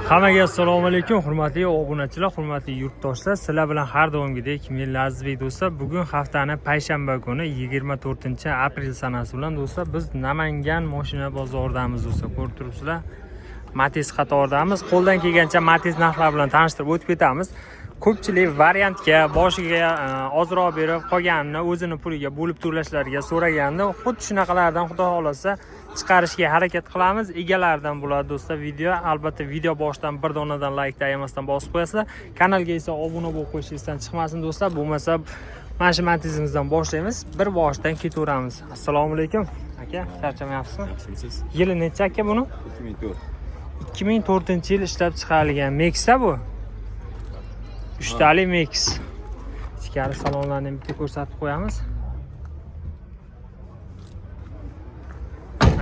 Hammaga assalomu alaykum, hurmatli obunachilar, hurmatli yurtdoshlar. Sizlar bilan har doimgidek men, Lazizbek do'stlar. Bugun haftani payshanba kuni, 24-aprel sanasi bilan, do'stlar, biz Namangan moshina bozoridamiz, do'stlar. Ko'rib turibsizlar. Matiz qatoridamiz. Qo'ldan kelgancha Matiz narxlari bilan tanishtirib o'tib ketamiz. Ko'pchilik variantga boshiga ozroq berib, qolganini o'zini puliga bo'lib to'lashlariga so'ragandi. Xuddi shunaqalardan, xudo xohlasa, chiqarishga harakat qilamiz. Egalaridan bo'ladi, do'stlar, video. Albatta, video boshidan bir donadan laykni ayamasdan bosib qo'yasizlar. Kanalga esa obuna bo'lib qo'yish esdan chiqmasin, do'stlar. Bo'lmasa, mana shu Matizimizdan boshlaymiz. Bir boshidan ketaveramiz. Assalomu alaykum. Aka, charchamayapsizmi? Yaxshimisiz? Yili necha, aka, buni? 2004. 2004-yil ishlab chiqarilgan Meksa bu. Uchtali Mex. Ichkari salonlarni bitta ko'rsatib qo'yamiz.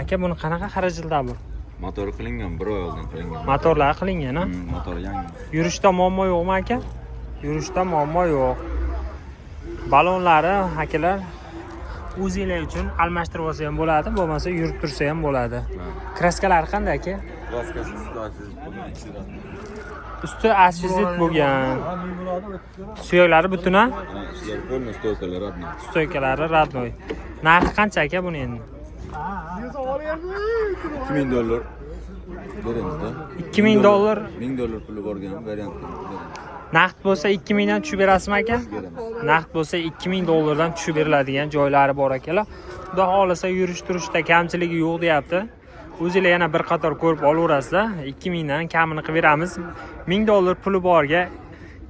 Aka, buni qanaqa xarajatlar bu? Motori qilingan, bir oy oldin qilingan. Motorlar qilingan, ha? Motori yangi. Yurishda muammo yo'qmi, aka? Yurishda muammo yo'q. Balonlari, akalar, o'zinglar uchun almashtirib olsa ham bo'ladi, bo'lmasa yurib tursa ham bo'ladi. Kraskalari qanday, aka? Kraskasi usti ichida. Usti освежить bo'lgan. Suyaklari butun, a? Sizlar полный, стойка lar родной. Стойка lari родной. Narxi qancha, aka, buni endi? 2000 dollar beramiz-da. 2000 dollar. 1000 dollar puli borgan variant beramiz. Naqd bo'lsa 2000 dan tushib berasizmi, aka? Beramiz. Naqd bo'lsa 2000 dollardan tushib beriladigan joylari bor, akalar. Xudo xohlasa, yurish turishda kamchiligi yo'q deyapti. O'zinglar yana bir qator ko'rib olaverasizlar. 2000 dan kamini qilib beramiz. 1000 dollar puli borga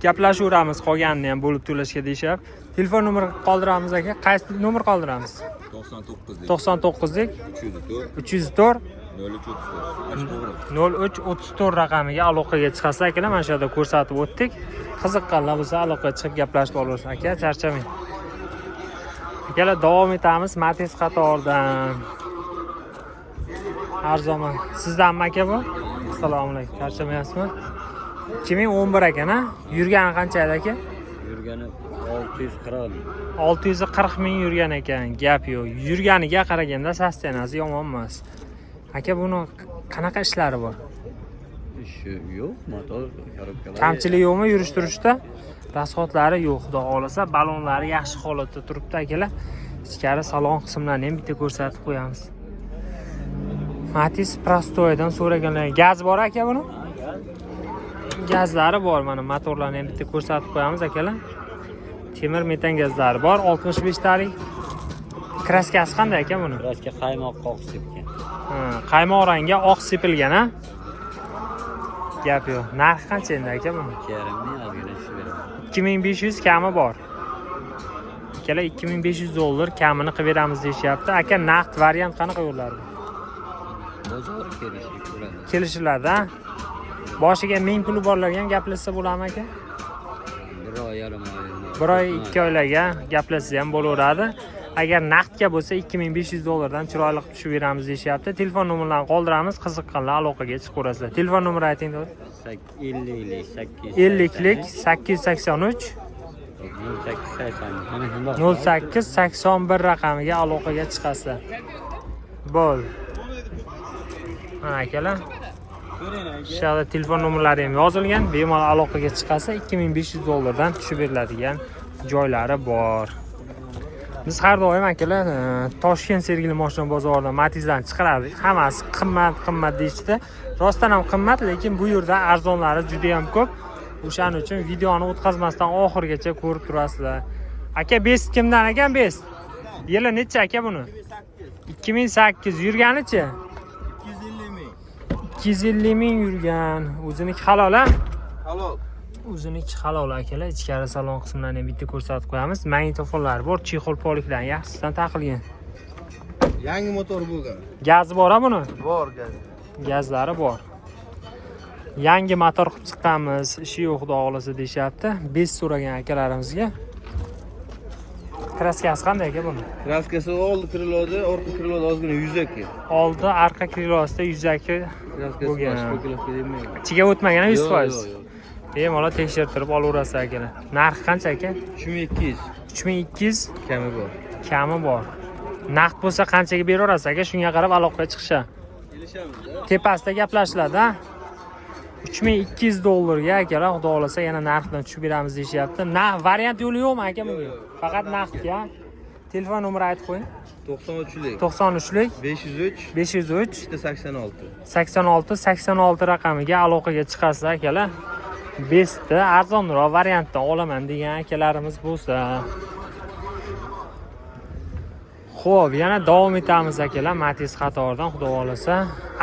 gaplashaveramiz, qolganini ham bo'lib to'lashga deyishyapti. Telefon nomer qoldiramiz, aka. Qaysi nomer qoldiramiz? 99 99 lik 304 304 0334. Mana to'g'ri. 0334 raqamiga aloqaga chiqasiz, akalar. Mana shu yerda ko'rsatib o'tdik. Qiziqqanlar bo'lsa, aloqaga chiqib gaplashib olaversin, aka. Charchamang, akalar. Davom etamiz Matiz qatoridan. Arzonman sizdanmi, aka, bu? Assalomu alaykum, charchamayapsizmi? 2011 ekan, a? Yurgani qancha edi, aka? Yurgani 640 ming. 640 ming yurgan ekan. Gap yo'q, yurganiga qaraganda состояние si yomon emas, aka. Buni qanaqa ishlari bor? Ishi yo'q, motor, коробка lar. Kamchilik yo'qmi yurish turishda? Расход lari yo'q, xudo xohlasa. Balonlari yaxshi holatda turibdi, akalar. Ichkari salon qismlarini ham bitta ko'rsatib qo'yamiz. Matiz простой dan so'raganlar. Gaz bor, aka, buni? Gazlari bor. Mana, motorlarni ham bitta ko'rsatib qo'yamiz, akalar. Temir metan gazlari bor, 65 talik. Kraskasi qanday, aka, buni? Kraska qaymoq oq sepgan. Ha, qaymoq rangga oq sepilgan, a? Gap yo'q. Narxi qancha endi, aka, buni? 2,5 ming ozgina tushib beraman. 2500 kami bor, akalar. 2500 dollar kamini qilib beramiz deyishyapti, aka. Naqd variant qanaqa yo'llar? Bozor kelishib bo'ladi. Kelishiladi, a? Boshiga 1000 puli borlarga ham gaplashsa bo'ladimi, aka? Bir oy, yarim oy. Bir oy, 2 oylarga gaplashsa ham bo'laveradi. Agar naqdga bo'lsa, 2500 dollardan chiroyli qilib tushib beramiz deyishyapti. Telefon nomerlarini qoldiramiz, qiziqqanlar aloqaga chiqaverasizlar. Telefon nomeri ayting. 50lik 800. 50lik 883. 08 80. Mana shundoq. 08 81 raqamiga aloqaga chiqasizlar. Bo'ldi. Mana, akalar, shu yoqda telefon nomerlari ham yozilgan. Bemalol aloqaga chiqasa, 2500 dollardan tushib beriladigan joylari bor. Biz har doim, akalar, Toshkent Sergeli moshina bozoridan Matizdan chiqarardik. Hammasi qimmat, qimmat deyishdi. Rostdan ham qimmat, lekin bu yerda arzonlari juda ham ko'p. O'shaning uchun videoni o'tkazmasdan oxirigacha ko'rib turasizlar. Aka, Best kimdan ekan, Best? Yili necha, aka, buni? 2008. Yurganichi? 250 ming. 250 ming yurgan. O'ziniki halol, a? Halol. O'ziniki halol, akalar. Ichkari salon qismlarini ham bitta ko'rsatib qo'yamiz. Magnitofonlar bor, чехол poliklar yaxshisidan taqilgan. Yangi motor bo'lgan. Gazi bor, a, buni? Bor gaz. Gazlari bor. Yangi motor qilib chiqqanmiz, ishi yo'q, xudo xohlasa, deyishyapti. Best so'ragan akalarimizga. Kraskasi qanday, aka, buni? Kraskasi oldi крыло da, orqa крыло da ozgina yuzaki. Oldi arqa крыло sida yuzaki Kraskasi bo'lgan. Шпаклёвка demayman. Ichiga o'tmagan, 100 Yo'q, foiz. yo'q, yo'q. Bemalol tekshirtirib olaverasiz, akalar. Narxi qancha, aka? 3200. 3200. Kami bor. Kami bor. Naqd bo'lsa qanchaga beraverasiz, aka? Shunga qarab aloqaga chiqishadi. Kelishamiz. Tepasida gaplashiladi, a? 3200 dollarga akalar, xudo xohlasa yana narxdan tushib beramiz deyishyapti. Na variant yo'li yo'qmi aka bunga? Faqat naqdga. Telefon nomeri aytib qo'ying. 93lik 93lik 503 503 86. 86 86 raqamiga aloqaga chiqasizlar akalar. Bestni arzonroq variantdan olaman degan akalarimiz bo'lsa. Xo'p, yana davom etamiz akalar Matiz qatoridan, xudo xohlasa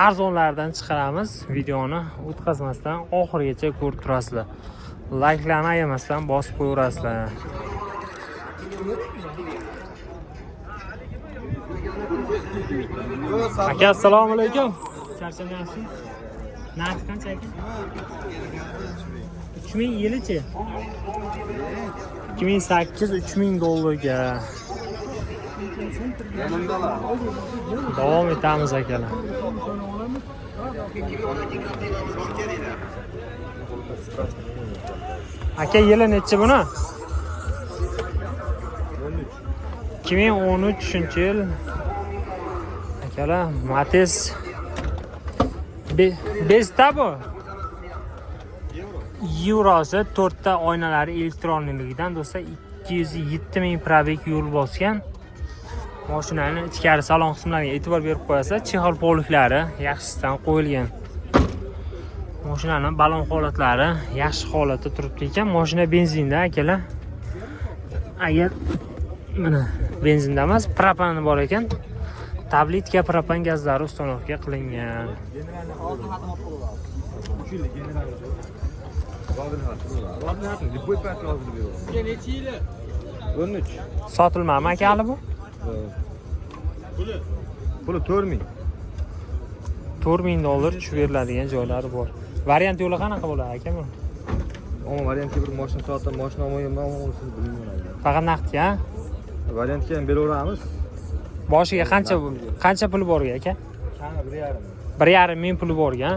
arzonlardan chiqaramiz. Videoni o'tkazmasdan oxirigacha ko'rib turasizlar. Layklarni ayamasdan bosib qo'yaverasizlar. Aka, assalomu alaykum. Charchamayapsizmi? Narxi qancha aka? 3000 yilichi? 2008 3000 dollarga. Davom etamiz akalar. Aka, yili nechi buni? 2013 yil. Akalar, Matiz Besta bu. Eurosi to'rtta oynalari elektronligidan do'stlar 207 ming probeg yo'l bosgan. Mashinani ichkari salon qismlariga e'tibor berib qo'yasizlar, chexol poliklari yaxshisidan qo'yilgan. Mashinani balon holatlari yaxshi holatda turibdi ekan. Mashina benzinda akalar. Agar mana benzinda emas, propani bor ekan. Tabletka propan gazlari установка qilingan. Sotilmami aka hali bu? Puli 4000. 4000 dollar tushib beriladigan joylari bor. Variant yo'li qanaqa bo'ladi aka bu? Ammo variantga bir mashina sotib, mashina olmayman, unisini bilmayman. Faqat naqdga? Variantga ham beraveramiz. Boshiga qancha pul borga aka? Kami 1.5. 1.5 ming puli borga.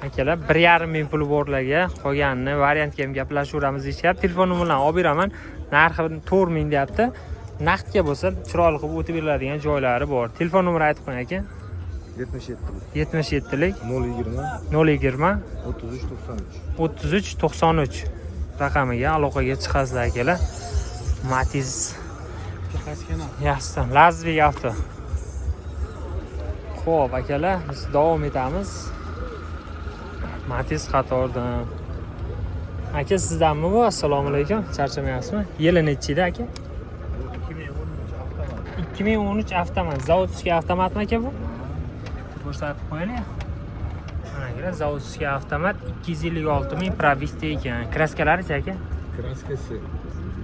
Akalar, 1.5 ming puli borlarga qolganini variantga ham gaplashaveramiz deyishyapti. Telefon nomerini olib beraman. Narxi 4000 deyapti. Naqdga bo'lsa chiroyli qilib o'tib beriladigan joylari bor. Telefon nomeri aytib qo'ying aka. 77 77lik 020 020 33 93. 33 93 raqamiga aloqaga chiqasizlar akalar. Matiz yaxshisi, Lazbek avto. Xo'p, akalar, biz davom etamiz. Matiz qatoridan. Aka, sizdanmi bu? Assalomu alaykum. Charchamayapsizmi? Yili nechi edi aka? 2013 avtomat. Zavodskiy avtomatmi aka bu? Ko'rsatib qo'yaylik. Mana akalar, zavodskiy avtomat 256 ming probitda ekan. Kraskalarichi aka? Kraskasi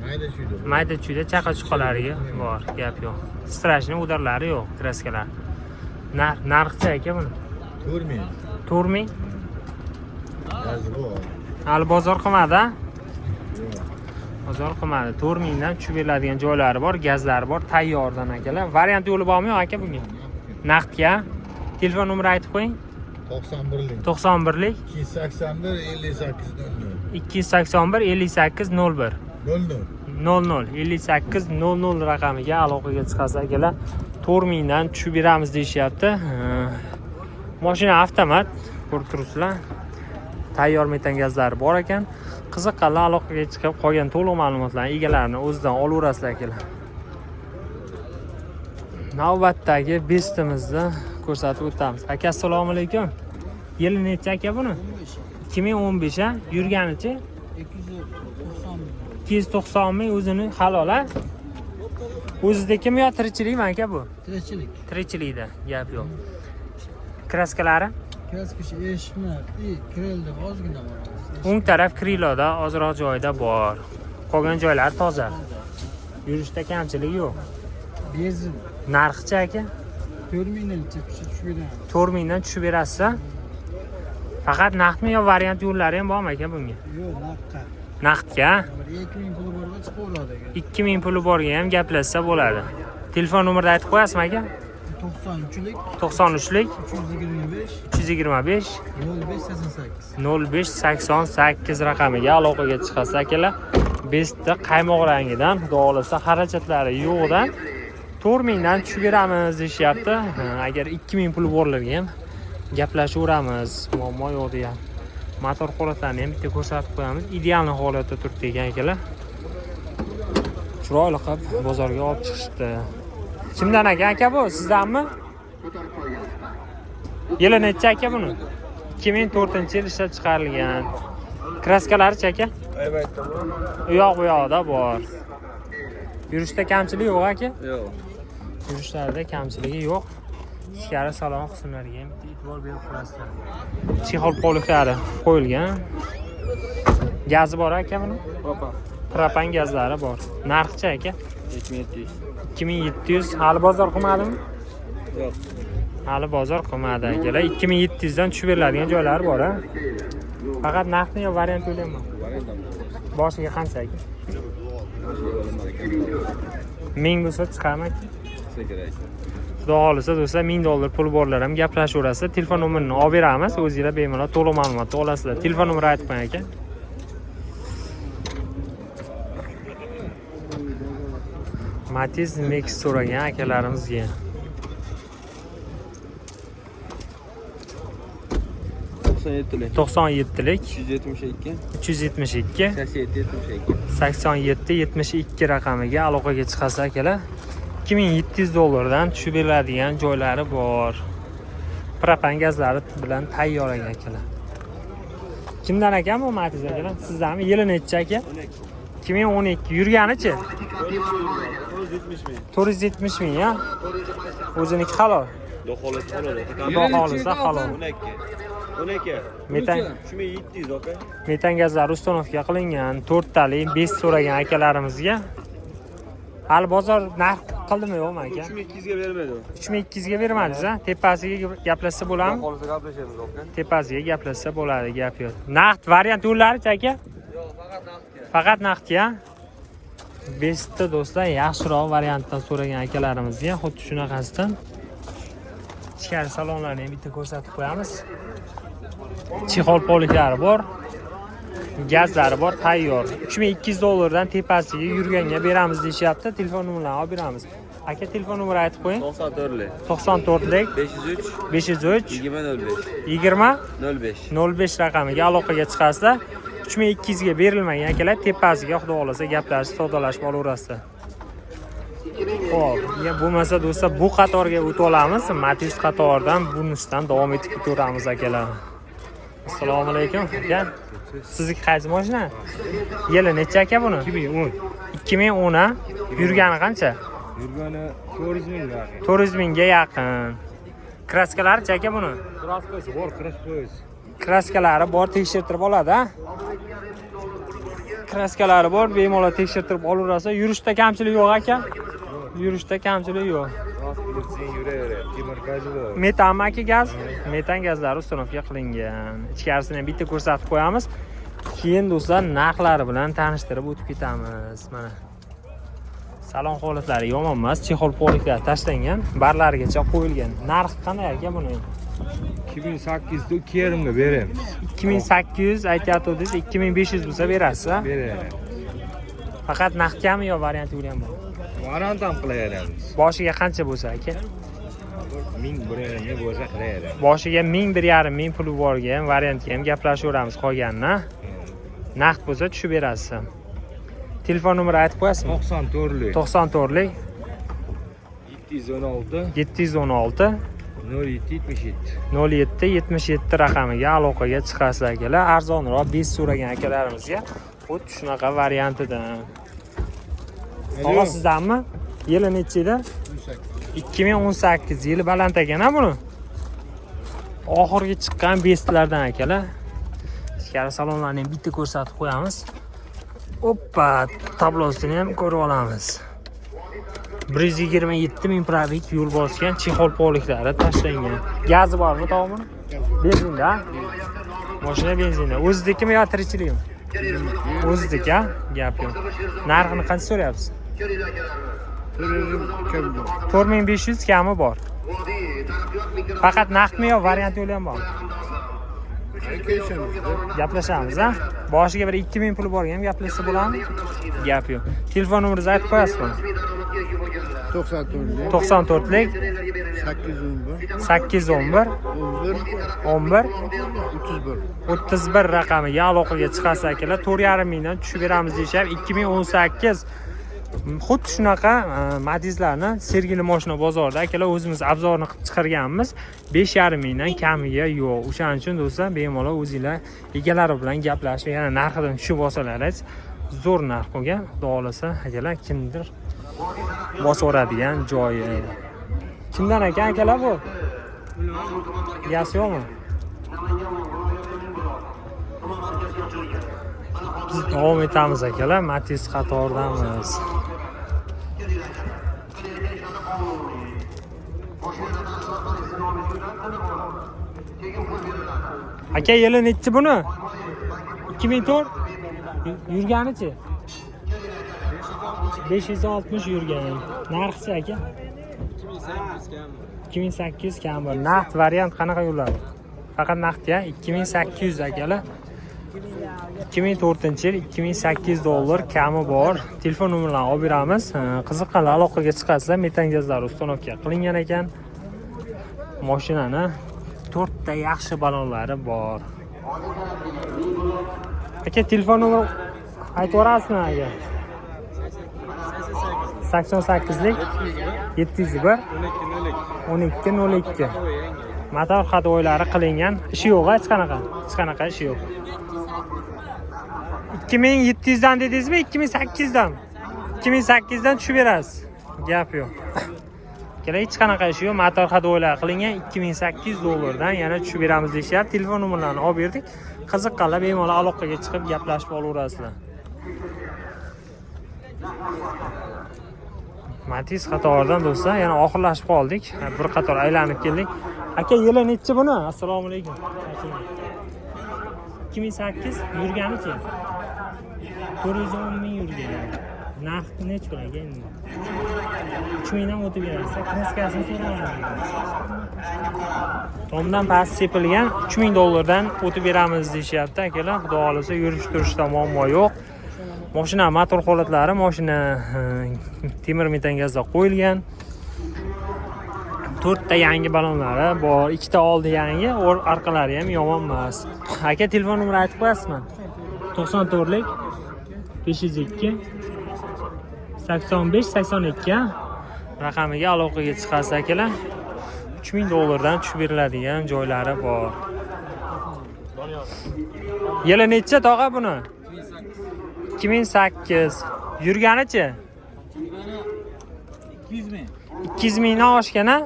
mayda chuyda. Mayda chuyda chaqa chuqalariga bor, gap yo'q. Strashni udarlari yo'q, kraskalar. Narxchi aka buni? 4000. 4000. Gazi bor. Hali bozor qilmadi, a? Bozor qilmadi. 4000 dan tushib beriladigan joylari bor, gazlari bor, tayyordan akalar. Variant yo'li bormi yo'q aka bunga? Naqdga. Telefon nomeri aytib qo'ying. 91lik. 91lik 281 58 00. 281 58 01 00. 00 58 00 raqamiga aloqaga chiqasiz akalar. 4000 dan tushib beramiz deyishyapti. Mashina avtomat, ko'rib turibsizlar. Tayyor metan gazlari bor ekan. Qiziqqanlar aloqaga chiqib, qolgan to'liq ma'lumotlarni egalarini o'zidan olaverasizlar akalar. Navbatdagi bestimizni ko'rsatib o'tamiz. Aka, assalomu alaykum. Yili necha aka buni? 2015 a? Yurganichi? 290 ming o'zini halol a? O'zidakimi yo tirikchilikmi aka bu? Tirikchilik. Tirikchilikda, gap yo'q. Kraskalari? Kraskasi eshikmi? Kirildi ozgina bor. O'ng taraf kriloda ozroq joyida bor. Qolgan joylari toza. Yurishda kamchilik yo'q. Benzin Narxichi aka? 4000 dan tushib beramiz. 4000 dan tushib berasiz a? Faqat naqdmi yo variant yo'llari ham bormi aka bunga? Yo'q, naqdga. Naqdga? Bir 2000 puli borga chiqaveradi aka. 2000 puli borga ham gaplashsa bo'ladi. Telefon nomerini aytib qo'yasizmi aka? 93lik 93lik 325 325 05 88. 05 88 raqamiga aloqaga chiqasiz akalar. Bestda qaymoq rangidan, xudo xohlasa xarajatlari yo'qdan 4000 dan tushib beramiz deyishyapti. Agar 2000 puli borlarga ham gaplashaveramiz, muammo yo'q degan. Motor holatlarini ham bitta ko'rsatib qo'yamiz. Ideal holatda turibdi ekan akalar. Chiroyli qilib bozorga olib chiqishdi. Kimdan aka aka bu? Sizdanmi? Yili necha aka buni? 2004-yil ishlab chiqarilgan. Kraskalari-chi aka? U yoq bu yoqda bor. Yurishda kamchilik yo'q aka? Yo'q. Yurishlarida kamchiligi yo'q. Ichkari salon qismlariga ham bitta e'tibor berib qo'yasizlar. Chexol poliklari qo'yilgan. Gazi bor aka buni? Propan. Propan gazlari bor. Narxichi aka? 2700. 2700. Hali bozor qilmadimi? Yo'q. Hali bozor qilmadi akalar. 2700 dan tushib beriladigan joylari bor, a? Faqat naqdmi yo variant to'layman? Boshiga qancha aka? 1000 bo'lsa chiqarmi aka? Chiqsa kerak. Xudo xohlasa do'stlar, 1000 dollar pul borlar ham gaplashaverasizlar. Telefon nomerini olib beramiz, o'zinglar bemalol to'liq ma'lumotni olasizlar. Telefon nomeri aytib qo'ying aka. Matiz Nex so'ragan akalarimizga. 97lik. 97lik 372 372 87 72. 87 72 raqamiga aloqaga chiqasiz akalar. 2700 dollardan tushib beriladigan joylari bor. Propan gazlari bilan tayyor akalar. Kimdan ekan bu Matiz akalar? Sizdanmi? Yili necha aka? 2012. Yurganichi? 470 ming. 470 ming ya. O'ziniki halol. Xudo xohlasa halol. Xudo xohlasa halol. 12. 12. Metan 3700 aka. metan gazlari установка qilingan. 4 talik 5 so'ragan akalarimizga. Hali bozor narx qildimi yo'qmi aka? 3200 ga bermaydi. 3200 ga bermadingiz a? Tepasiga gaplashsa bo'ladimi? Xohlasa gaplashamiz aka. Tepasiga gaplashsa bo'ladi, gap yo'q. Naqd variant yo'llarichi aka? Yo'q, faqat naqdga. Faqat naqdga. Bestda do'stlar yaxshiroq variantdan so'ragan akalarimizga xuddi shunaqasidan ichkari salonlarni ham bitta ko'rsatib qo'yamiz. Chexol poliklari bor. Gazlari bor, tayyor. 3200 dollardan tepasiga yurganga beramiz deyishyapti. Telefon nomerlarini olib beramiz. Aka, telefon nomeri aytib qo'ying. 94lik. 94lik 503 503 20 05. 20 05. 05 raqamiga aloqaga chiqasizlar. 3200 ga berilmagan akalar tepasiga xudo xohlasa gaplashib, savdolashib olaverasizlar. Xo'p, ya bo'lmasa do'stlar bu qatorga o'tib olamiz. Matiz qatoridan bunisidan davom etib ketaveramiz akalar. Assalomu alaykum aka. Sizniki qaysi mashina? Yili necha aka buni? 2010. 2010 a? Yurgani qancha? Yurgani 400 ming yaqin. 400 mingga yaqin. Kraskalari aka buni? Kraskasi bor, kraskasi. Kraskalari bor, tekshirtirib oladi a? Kraskalari bor, bemalol tekshirtirib olaverasiz. Yurishda kamchilik yo'q aka. Yurishda kamchilik yo'q. Rost bilsang yuraveradi. Temir gazi bor. Metanmi aka gaz? Metan gazlari установка qilingan. Ichkarisini ham bitta ko'rsatib qo'yamiz. Keyin do'stlar narxlari bilan tanishtirib o'tib ketamiz. Mana. Salon holatlari yomon emas, chexol poliklar tashlangan, barlarigacha qo'yilgan. Narxi qanday aka buni? 2800 da 2,5 ga beramiz. 2800 aytyaptingiz, 2500 bo'lsa berasiz, a? Beramiz. Faqat naqdgami yo variant yo'li ham bor? Variant ham qilaveramiz. Boshiga qancha bo'lsa aka? 1000 1,5 ming bo'lsa qilaveramiz. Boshiga 1000 1,5 ming puli borga ham variantga ham gaplashaveramiz qolganini. Naqd bo'lsa tushib berasiz. Telefon nomeri aytib qo'yasizmi? 94lik 94lik 716 716 07 77. 07 77 raqamiga aloqaga chiqasiz akalar. Arzonroq 5 so'ragan akalarimizga xuddi shunaqa variantidan. Og'a, sizdanmi? Yili necha edi? 2018 yili baland ekan a buni. Oxirgi chiqqan bestlardan akalar. Ichkari salonlarni ham bitta ko'rsatib qo'yamiz. Oppa, tablosini ham ko'rib olamiz. 127 ming пробег yo'l bosgan, chexol poliklari tashlangan. Gazi bormi tog'mi? Benzinda. Mashina benzinda. O'zidikimi yo tirikchilikmi? O'zizniki, a? Gap yo'q. Narxini qancha so'rayapsiz? 4500 kami bor. Faqat naqdmi yo variant yo'li ham bormi? Gaplashamiz, a? Boshiga bir 2000 puli borga ham gaplashsa bo'ladimi? Gap yo'q. Telefon nomeringizni aytib qo'yasizmi? 94lik 94lik 811 811 11 11 31. 31 raqamiga aloqaga chiqasiz akalar. 4,5 mingdan tushib beramiz deyishyapti. 2018 xuddi shunaqa Matizlarni Sergeli moshina bozorida akalar o'zimiz обзор ni qilib chiqarganmiz. 5,5 mingdan kamiga yo'q. O'shaning uchun do'stlar, bemalol o'zinglar egalari bilan gaplashib, yana narxidan tushib olsalaringiz zo'r narx bo'lgan. Xudo xohlasa akalar, kimdir bosaveradigan joyi. Kimdan ekan akalar bu? Egasi yo'qmi? Biz davom etamiz akalar, Matiz qatoridamiz. Aka, yili nechi buni? 2004 yurganichi? 560 yurgan. Narxichi aka? 2800 kam bor. Naqd variant qanaqa yo'llar? Faqat naqdga 2800 akalar. 2004 yil 2800 dollar kami bor. Telefon nomerlarini olib beramiz. Qiziqqanlar aloqaga chiqasizlar. Metan gazlari установка qilingan ekan. Mashinani to'rtta yaxshi ballonlari bor. Aka, telefon nomer aytib yuborasizmi aka? 88lik 701 12 02. Motor ходовой lari qilingan. Ishi yo'q, hech qanaqa. Hech qanaqa ishi yo'q. 2700 dan dedingizmi? 2800 dan. 2800 dan tushib berasiz. Gap yo'q. Ikkala hech qanaqa ishi yo'q. Motor ходовой lari qilingan 2800 dollardan yana tushib beramiz deyishyapti. Telefon nomerlarini olib berdik. Qiziqqanlar bemalol aloqaga chiqib gaplashib olaverasizlar. Matiz qatoridan do'stlar yana oxirlashib qoldik. Bir qator aylanib keldik. Aka, yili nechi buni? Assalomu alaykum. 2008 yurganichi? 410 ming yurgan. Narxi nechi pul aka endi? 3 mingdan o'tib berasiz. Краска sini so'ramadim. Tomdan past sepilgan 3000 dollardan o'tib beramiz deyishyapti akalar. Xudo xohlasa yurish turishda muammo yo'q. Mashina motor holatlari, mashina temir metan gazda qo'yilgan. To'rtta yangi ballonlari bor, ikkita oldi yangi, orqalari ham yomon emas. Aka, telefon nomeri aytib qo'yasizmi? 94lik 502 85 82 raqamiga aloqaga chiqasiz akalar. 3000 dollardan tushib beriladigan joylari bor. Yili necha tog'a buni? 2008. Yurganichi? 200 ming. 200 mingdan oshgan a?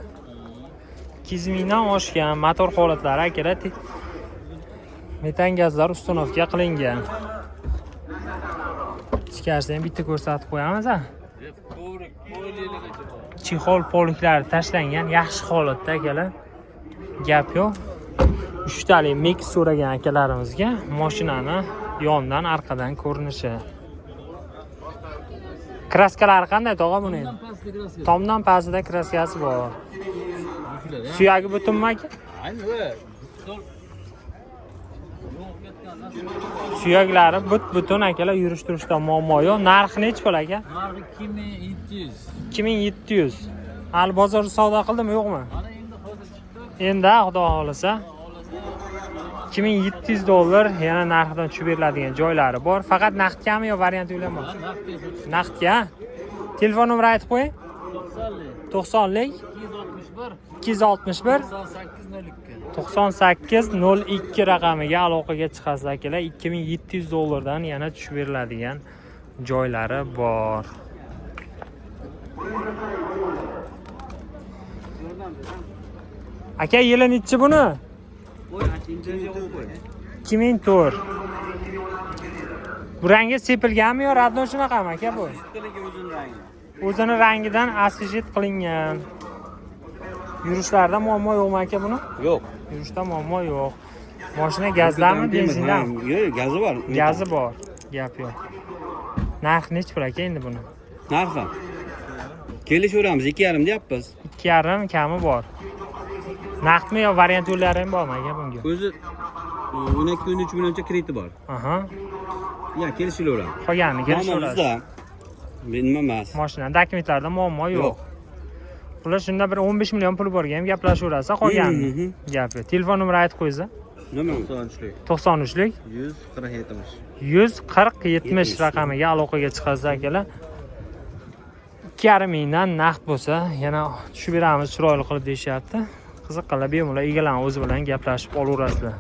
200 mingdan oshgan motor holatlari akalar, metan gazlar установка qilingan. Ichkarisini ham bitta ko'rsatib qo'yamiz a. Чехол poliklari tashlangan, yaxshi holatda akalar. Gap yo'q. Uchtalik Mix so'ragan akalarimizga mashinani yondan, arqadan ko'rinishi. Краска lari qanday tog'a buni? Tomdan pastida краска si bor. Suyagi butunmi aka? Suyaklari butun akalar, yurish turishda muammo yo'q. Narxi nechi pul aka? Narxi 2700. 2700. Hali bozorda savdo qildimi, yo'qmi? Mana endi hozir chiqdi. Endi xudo xohlasa 2700 dollar yana narxidan tushib beriladigan joylari bor. Faqat naqdgami yo variant yo'l ham bor? Naqdga. Telefon nomeri aytib qo'ying. 90lik 90lik 261 261 98 02. 98 02 raqamiga aloqaga chiqasiz akalar. 2700 dollardan yana tushib beriladigan joylari bor. Aka, yili nechi buni? 2004. Bu rangi sepilganmi yo родной shunaqami aka bu? O'zini rangidan освежить qilingan. Yurishlarda muammo yo'qmi aka buni? Yo'q. Yurishda muammo yo'q. Mashina gazdami, benzindami? Yo'q, gazi bor. Gazi bor. Gap yo'q. Narxi nechi pul aka endi buni? Narxi. Kelishaveramiz, 2,5 deyapmiz. 2,5 kami bor. Naqdmi yo variant yo'llari ham bormi aka bunga? O'zi 12-13 millioncha krediti bor. Aha. Ya, kelishilaveramiz. Qolganini Muammo kelishaverasiz. bizda. Nima emas. Mashina dokumentlarda muammo yo'q. Yo'q. Ular shunda bir 15 million pul borga ham gaplashaverasiz qolganini. Gapi. Telefon nomeri aytib qo'ysa. Nima? 93lik. 93lik 140 70. 140 70 raqamiga aloqaga chiqasiz akalar. 2,5 mingdan naqd bo'lsa, yana tushib beramiz chiroyli qilib deyishyapti. Qiziqqanlar bemalol egalarni o'zi bilan gaplashib olaverasizlar.